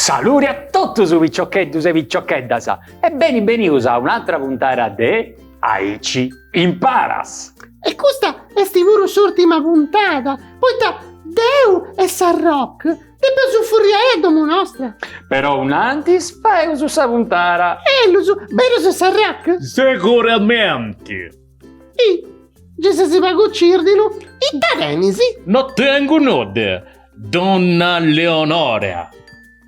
Saludi a totus piciocheddus e piciocheddas e beni benius a un'atra puntada de Aici Imparas! E custa est puru s'urtima puntada, poita deu e Sarroch depeus furriai a domu nostra. Però innantis faeus sa puntada. Ellus, berus Sarroch? Seguramenti! Ih, gei ses pagu cirdinu, ita tenis? No tengu nudda, donna Leonora.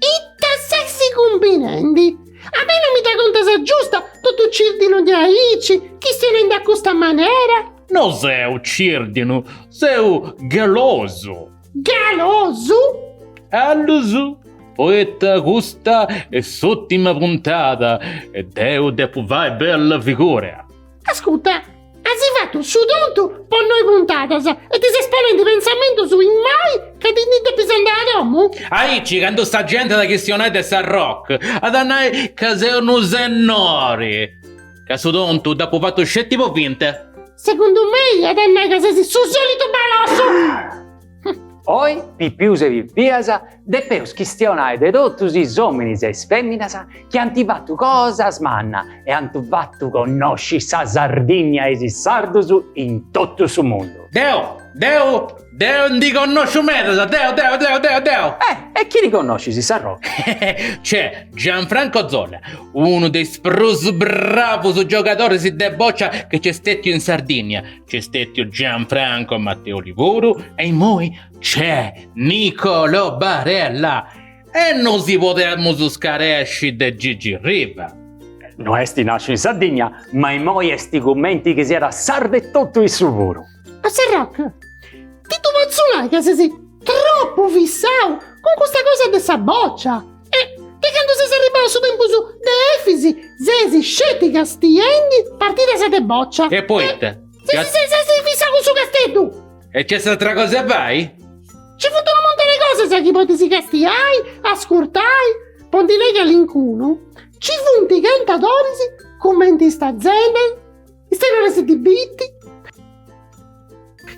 Ita ses cumbinendi? A mei no mi dda contas giusta, totu cirdinu de aici, chistionendi a custa manera? No seu cirdinu, seu galosu. Galosu? Ellus, poita custa est s'ùrtima puntada e deu depu fai bella figura. Ascurta, as fatu su tontu po noi puntadas e ti ses ponendi pensamentus immoi ca ti ndi depis andai a domu? Aici, candu sa genti at a chistionai de Sarroch, at a nai ca seu unu sennori, ca su tontu dd'apu fatu sceti po finta. Segundu mei at a nai ca ses su solitu balossu! Oi, pipius e pipias, depeus chistionai de totus is ominis e is feminas chi ant fatu cosas manna e ant fatu connosci sa Sardigna e is sardus in totu su mundu. Deu, deu, deu ndi connosciu medas, deu, deu, deu, deu, deu! Eh, e chini connoscis, Sarroch? Nc'est Gianfranco Zola, unu de is prus bravus giogadoris de bòcia chi nc'est stètiu in Sardigna, Nc'est stètiu Gianfranco Matteoli puru e immoi nc'est Nicolò Barella e no si podemus scaresci de Gigi Riva. No est nàsciu in Sardigna, ma immoi est cumenti chi siat sardu e totu issu puru. A Sarroch, ti ddu potzu nai ca ses tropu fissau cun custa cosa de sa bòcia E de candu ses arribau su tempus de Efis ses sceti castiendi partidas de bòcia. E poita? Ses ses fissau cun su Casteddu! E nc'est atra cosa 'e fai? Nci funt unu muntoni 'e cosas chi podis castiai, ascurtai, po ndi nai calincunu, nci funt cantadoris cumenti is Tazenda, is Tenores di Bitti,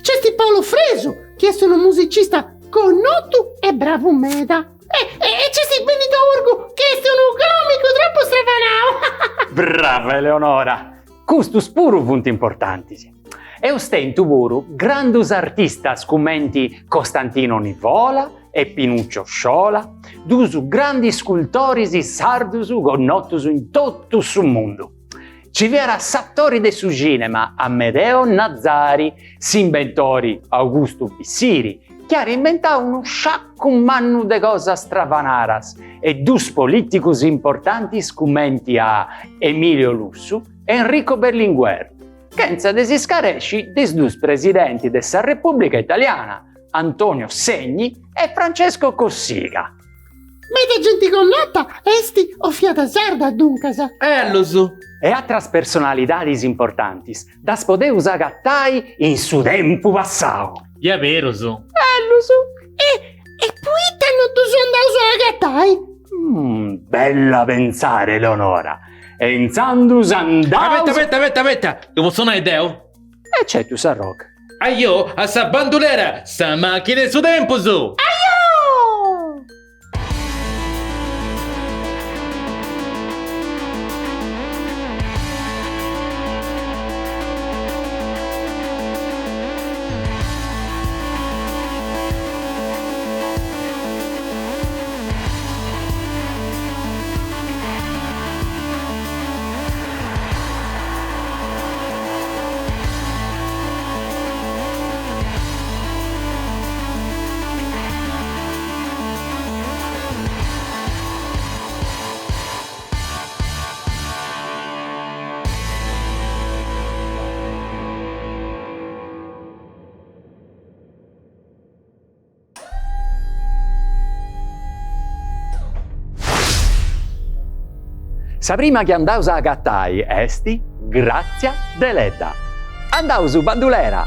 Nc'est Paolo Fresu, chi est unu musicista connotu e bravu meda. E e nc'est Benito Urgu, chi est unu còmicu tropu stravanau. Brava Eleonora! Custus puru funt importantis. Eus tentu puru grandus artistas cumenti Costantino Nivola e Pinuccio Sciola, dus grandis scultoris sardus connotus in totu su mundu. Nci fiat s'atori de su cinema Amedeo Nazzari, s'imbentori Augustu Bissiri, chi at imbentau unu sciacu mannu de cosas stravanaras e dus politicus importantis cumenti a Emilio Lussu e Enrico Berlinguer, chentza de si scaresci de is dus presidentis de sa Repubblica Italiana, Antonio Segni e Francesco Cossiga. Meda genti connota est o fiat sarda, duncas. Ellus! E atras personalidadis importantis ddas podeus agatai in su tempu passau. Diaberus! Ellus! E e poita no ddus andaus a agatai? Bella pentzada, Eleonora! E intzandus andaus. Abeta, abeta, abeta, abeta! Ddu potzu nai deu? E certu, Sarroch. Ajò a sa bandulera, sa machina 'e su tempus! Ajò! Sa prima chi andaus a agatai est Grazia Deledda. Andaus, bandulera!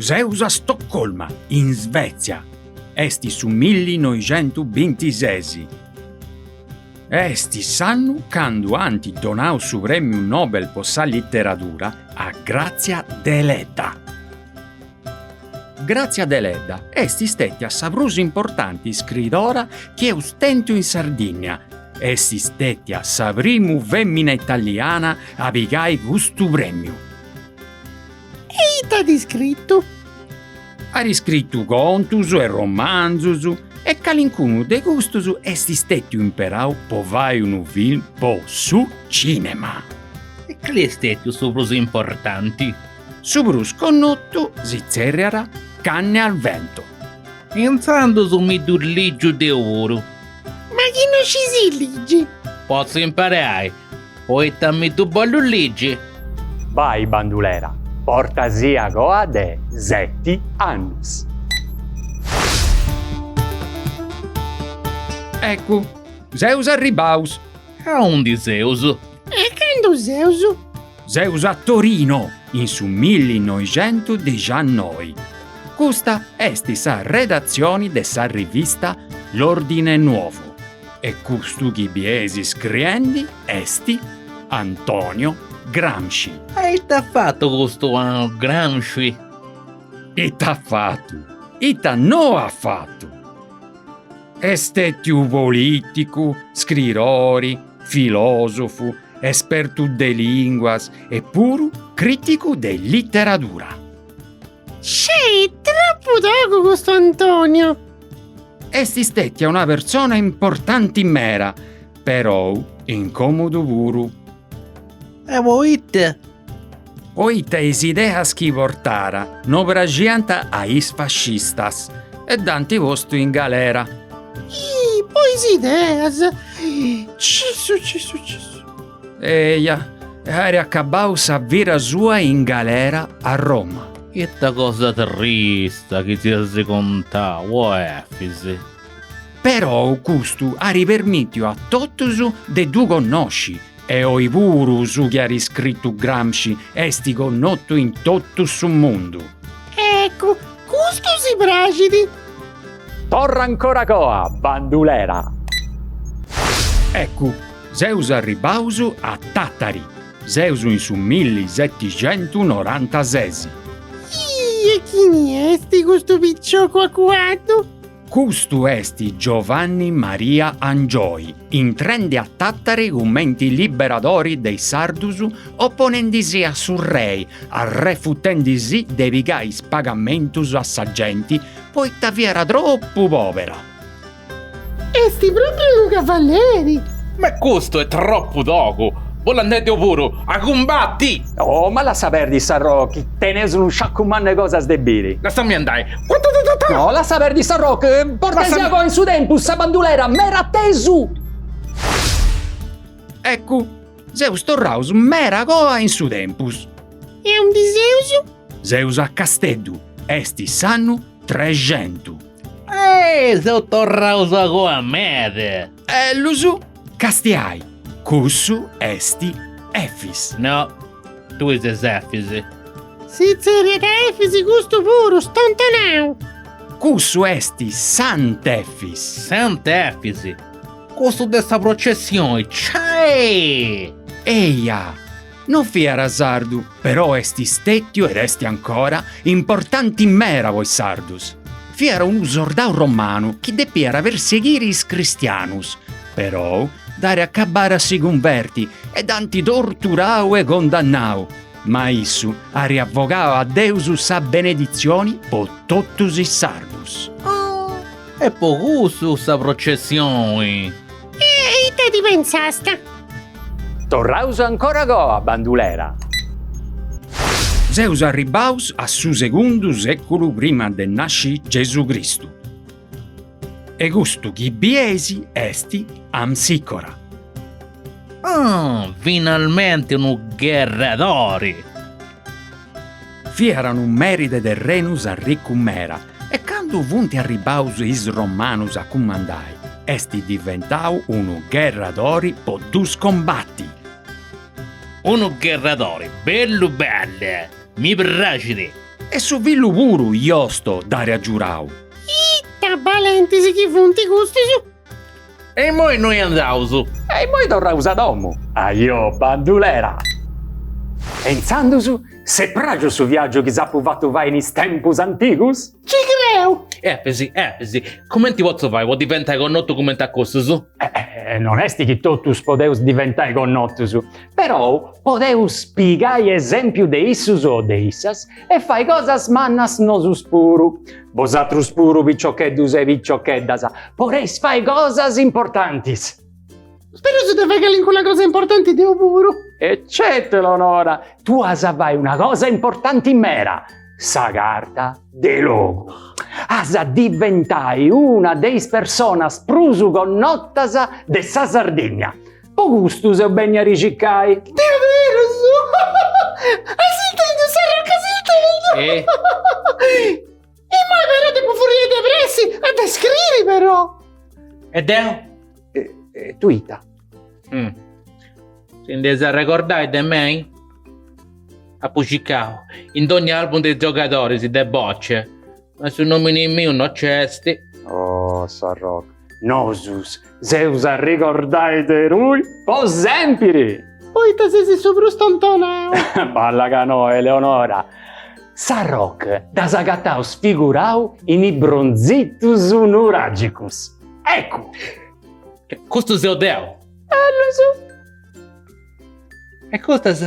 Seus a Stoccolma, in Svezia. Est su millinoixentubintises. Est s'annu candu ant donau su Prèmiu Nobel po sa literadura a Grazia Deledda. Grazia Deledda est stètia sa prus importanti scriidora chi eus tentu in Sardìnnia, est stètia sa primu fèmina italiana a pigai custu prèmiu. E ita at iscritu? At iscritu contus e romanzus e calincunu de custus est stètiu imperau po fai unu film po su cìnema. E cali est stètiu su prus importanti? Su prus connotu si tzerriat Canne al vento. Intzandus mi ddu lìgiu deu puru. Ma chi no scis ligi? Potzu imparai, poita mi ddu bollu ligi. Bai bandulera, portasì agoa de seti annus. Eccu, seus arribbaus. Aundi seus? E candu seus? Seus a Torino, in su millinoixentudixannoi. Custa est sa redatzioni de sa rivista L'Ordine Nuovo e custu chi bieis scriendi est Antonio Gramsci. E ita at fatu custu Gramsci? Ita at fatu? Ita no at fatu? Est stètiu polìticu, scriidori, filòsofu, espertu de lìnguas e puru crìticu de literadura. Scei, tropu togu custu Antonio! Est stètia una persona importanti mera, perou incòmodu puru. E poita? Poita is ideas chi portara no praxiant a is fascistas e dd'ant postu in galera. Ih, po is ideas! Cessu, cessu, cessu. Eja, at acabau sa vida sua in galera a Roma. Ita cosa trista chi si as contau, o Efis. Perou custu at permìtiu a totus de ddu connosci E oi puru su chi at iscritu Gramsci est connotu in totu su mundu. Eccu, custu si praxit! Torra ancora agoa, bandulera! Eccu, seus arribbaus a Tàtari, seus in su millisetixentunorantases. Ih, e chini est custu piciocu a cuaddu? Custu est Giovanni Maria Angioy, intrendi a Tàtari cumenti liberadori de is sardus oponendisì a su rei, arrefutendisì de pigai is pagamentus a sa genti poita fiat tropu pòbera. Est pròpriu unu cavalleri! Ma custu est tropu togu! Bollu andai deu puru a cumbati! Oh, ma lassa perdi Sarroch, chi teneus unu sciacu mannu 'e cosas de biri. Lassami andai. No, lassa perdi Sarroch, portasì agoa in su tempus sa bandulera mera atesu! Eccu, seus torraus mera agoa in su tempus. E aundi seus? Seus a Casteddu, est s'annu trexentu. Eh, seus torraus agoa meda! Ellus, castiai, cussu est Efis. No, tui ses Efis. Si tzerriat Efis custu puru, stontonau! Cussu est Sant'Efis. Sant'Efis? Cussu de sa processioni, cei! Eia, no fiat sardu, però est stètiu ed est ancora importanti mera po is sardus. Fiat unu sordau romanu chi depiat perseghiri is cristianus, perou dd'at acabada a si cunverti e dd'ant torturau e condannau, ma issu at avogau a Deus sa beneditzioni po totus is sardus. E po cussu sa processioni! E ita ti pentzasta? Torraus ancora agoa, bandulera! Seus arribbaus a su segundu seculu prima de nasci Gesù Cristu. E custu chi bieis est Amsicora. Ah, finalmenti unu gherradori! Fiat unu meri de terrenus arricu mera e candu funt arribbaus is romanus a cumandai, est diventau unu gherradori po ddus combati. Unu gherradori bellu bellu! Mi praxit! E su fillu puru Josto dd'ari agiurau. Ita balentis chi funt custus! E immoi innui andaus? E immoi torraus a domu. Ajò, bandulera! E intzandus s'est pragiu su viaggiu chi s'apu fatu fai in is tempus antigus? Ci creu! Efisi, Efisi, cumenti potzu fai po diventai connotu cumenti a cussus? Eh, non est chi totus podeus diventai connotus, Perou podeus pigai esèmpiu de issus o de issas e fai cosas mannas nosus puru. Bosatrus puru piciocheddus e piciocheddas podeis fai cosas importantis. Spereus de fai calincuna cosa importanti deu puru. E certu Eleonora, tui as a fai una cosa importanti mera, sa Carta de Logu. As a diventai una de is personas prus connotas de sa Sardigna. Po custu seu benniu a ti circai. Diaderus! As intendiu Sarroch, as intendiu? Eh? Immoi però depu furriai de pressi a dda scriri però! E deu? E tui ita? Mm. Si nd'eis arregordai de mei? Apu circau in dogna album de is giogadoris de bocce, ma su nomini miu no nc'est. Oh, Sarroch, nosus S'eus arregordai de tui po sèmpiri! Poita ses su prus tontonau! Balla ca no, Eleonora! Sarroch dd'as agatau sfigurau in is bronzitus nuragicus. Eccu! Custu seu deu! Ellus! E custas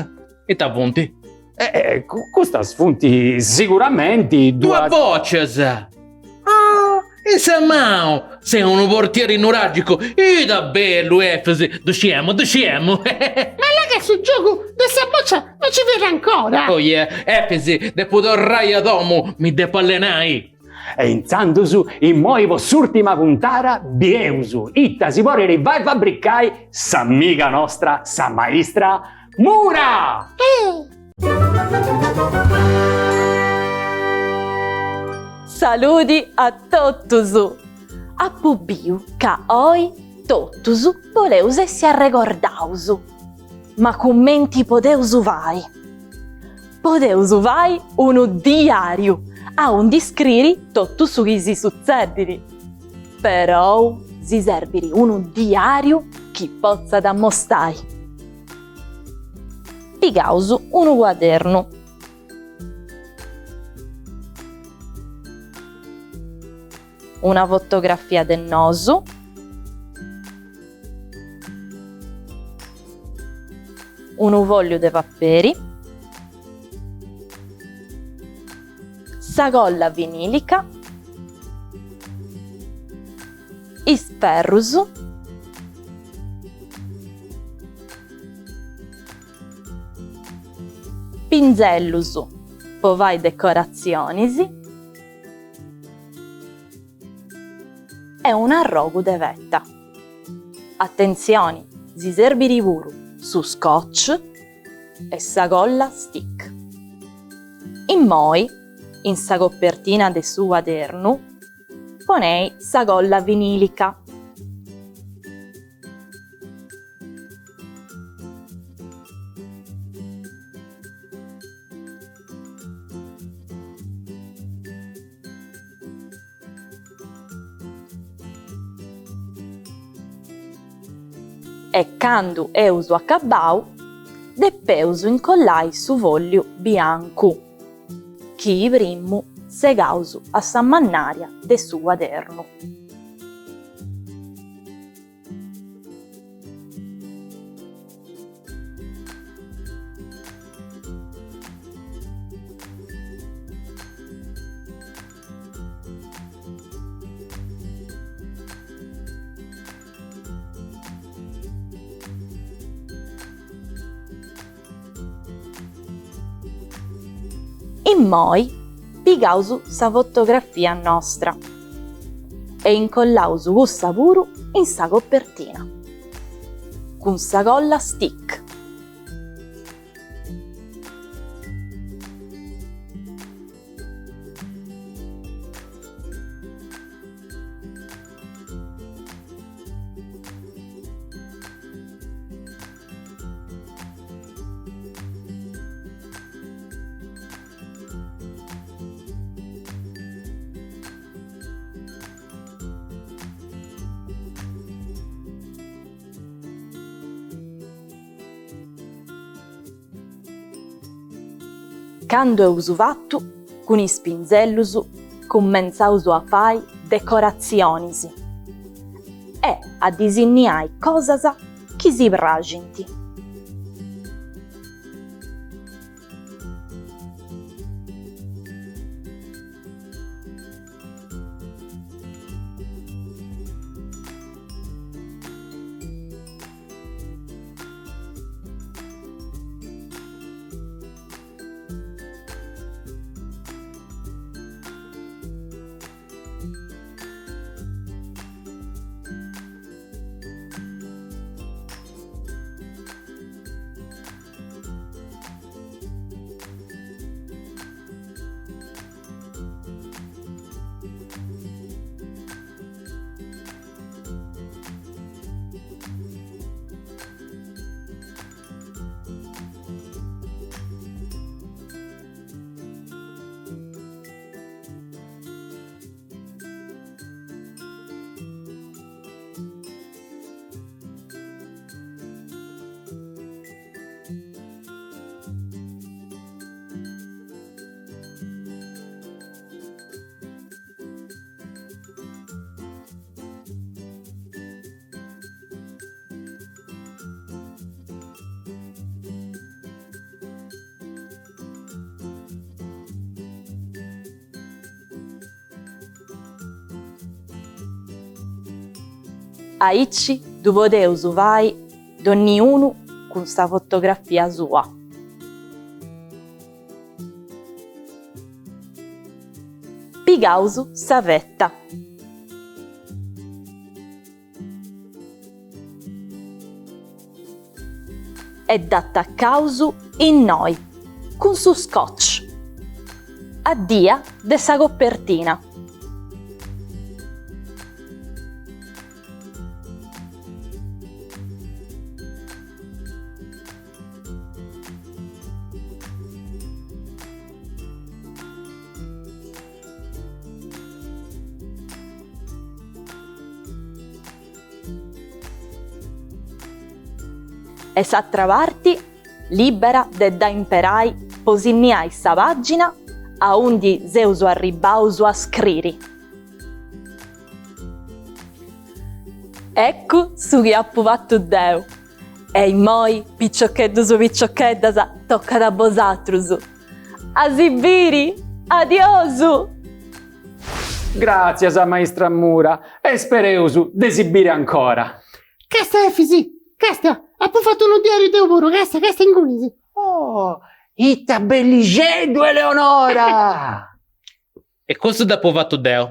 ita funt? Eh, custas funt siguramenti duas... Duas bòcias! Ah, in sa manu! Seu unu portieri nuragicu! Ita bellu, Efis! Ddu sciemu, ddu sciemu! Ma là ca su giogu de sa bòcia no ci fiat ancora! Oh yeah, Efis, depu torrai a domu, mi depu allenai! E intzandus, immoi po s'urtima puntada, bieus ita si podit fai fabricai s'amiga nostra, sa maistra Mura! Saludi a totus! Apu biu ca oi totus boleus essi arregordaus. Ma cumenti podeus fai? Podeus fai unu diàriu aundi scriri totu su chi si sutzedit. Perou si serbit unu diàriu chi potzat ammostai. Pigaus unu cuadernu. Una fotografia de nosu. Unu fòlliu de paperi. Sa colla vinìlica. Is ferrus. Pinzellus po fai decoratzionis e un'arrogu de peta. Atentzioni, si serbit puru su scotch e sa colla stick. Immoi, in sa copertina de su cuadernu, ponei sa colla vinìlica. E candu eus acabau, depeus incollai su fòlliu biancu, chi primu segaus a sa mannària de su cuadernu. Immoi pigaus sa fotografia nostra e incollaus cussa puru in sa copertina, cun sa colla stick. Candu eus fatu cun is pinzellus cumentzaus a fai decoratzionis e a disinniai cosas chi si praxint. Aici ddu podeus fai donniunu cun sa fotografia sua. Pigaus sa feta. E dd'atacaus innoi, cun su scotch, addia de sa copertina. E s'atra parti libera de dda imperai po sinniai sa pagina aundi seus arribbaus a scriri. Eccu su chi apu fatu deu. E immoi, piciocheddus piciocheddas, tocat a bosatrus. A si biri! Adiosu! Gràtzias, maistra Mura, e spereus de si biri ancora. Casta Efisi, casta, apu fatu unu diariu deu puru, casta, casta ingunis. Oh, ita bellixeddu, Eleonora! E custu dd'apu fatu deu.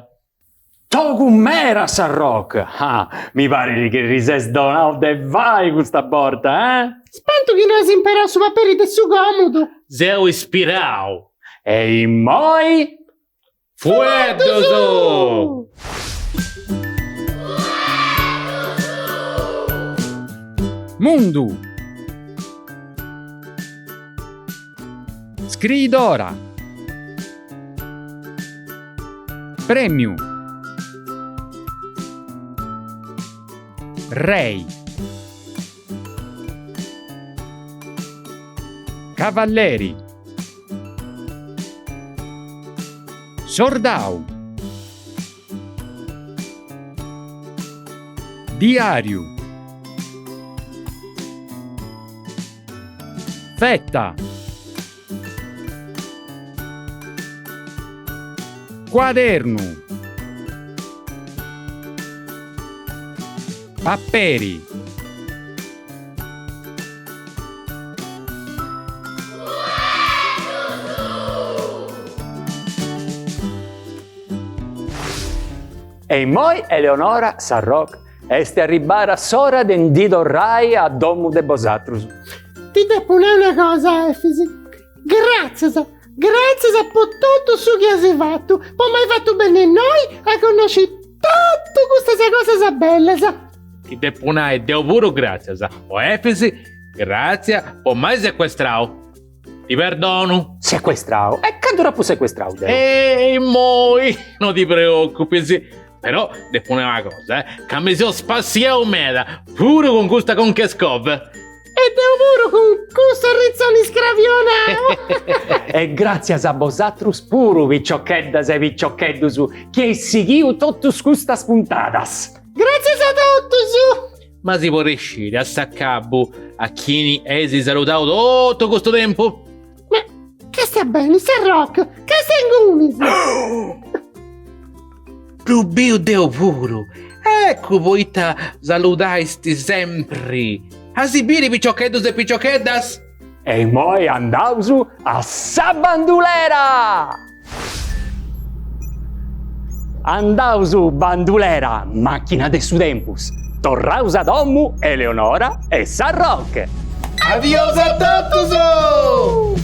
Togu mera s'arroc! Ah, mi parit chi ti ses donau de fai custa borta, eh? Spantu chi no as imperau su paperi de su còmudu! Seu ispirau! E immoi? Fueddus! Mundu! Scriidora. Prèmiu. Rei. Cavalleri. Sordau. Diàriu. Feta. Cuadernu. Paperi. E immoi Eleonora Sarroch est arribbada s'ora de ndi torrai a domu de bosatrus. Ti depu nai una cosa, Efisi, gràtzias, gràtzias po totu su chi as fatu, po m'ai fatu benni innoi a connosci totu custas cosas bellas. Ti depu nai deu puru gràtzias, o Efisi, gràtzias po m'ai secuestrau. Ti perdonu. Secuestrau? E candu t'apu secuestrau deu? E immoi no ti preocupis. Però depu nai una cosa, eh, ca mi seu spassiau meda, puru cun custa conca 'e scova. E deu puru cun cussu arritzoni scrabionau! E gràtzias a bosatrus puru, piciocheddas e piciocheddus, chi eis sighiu totus custas puntadas! Gràtzias a totus! Ma si podit sciri, a s'acabu, a chini eis saludau totu custu tempus? Ma càstia beni, Sarroch, càstia ingunis! Ddu biu deu puru! Eccu poita saludaisti sempri! A si biri piciocheddus e piciocheddas! E immoi andaus a sa bandulera! Andaus bandulera, machina de su tempus! Torraus a domu Eleonora e Sarroch! Adios a totus!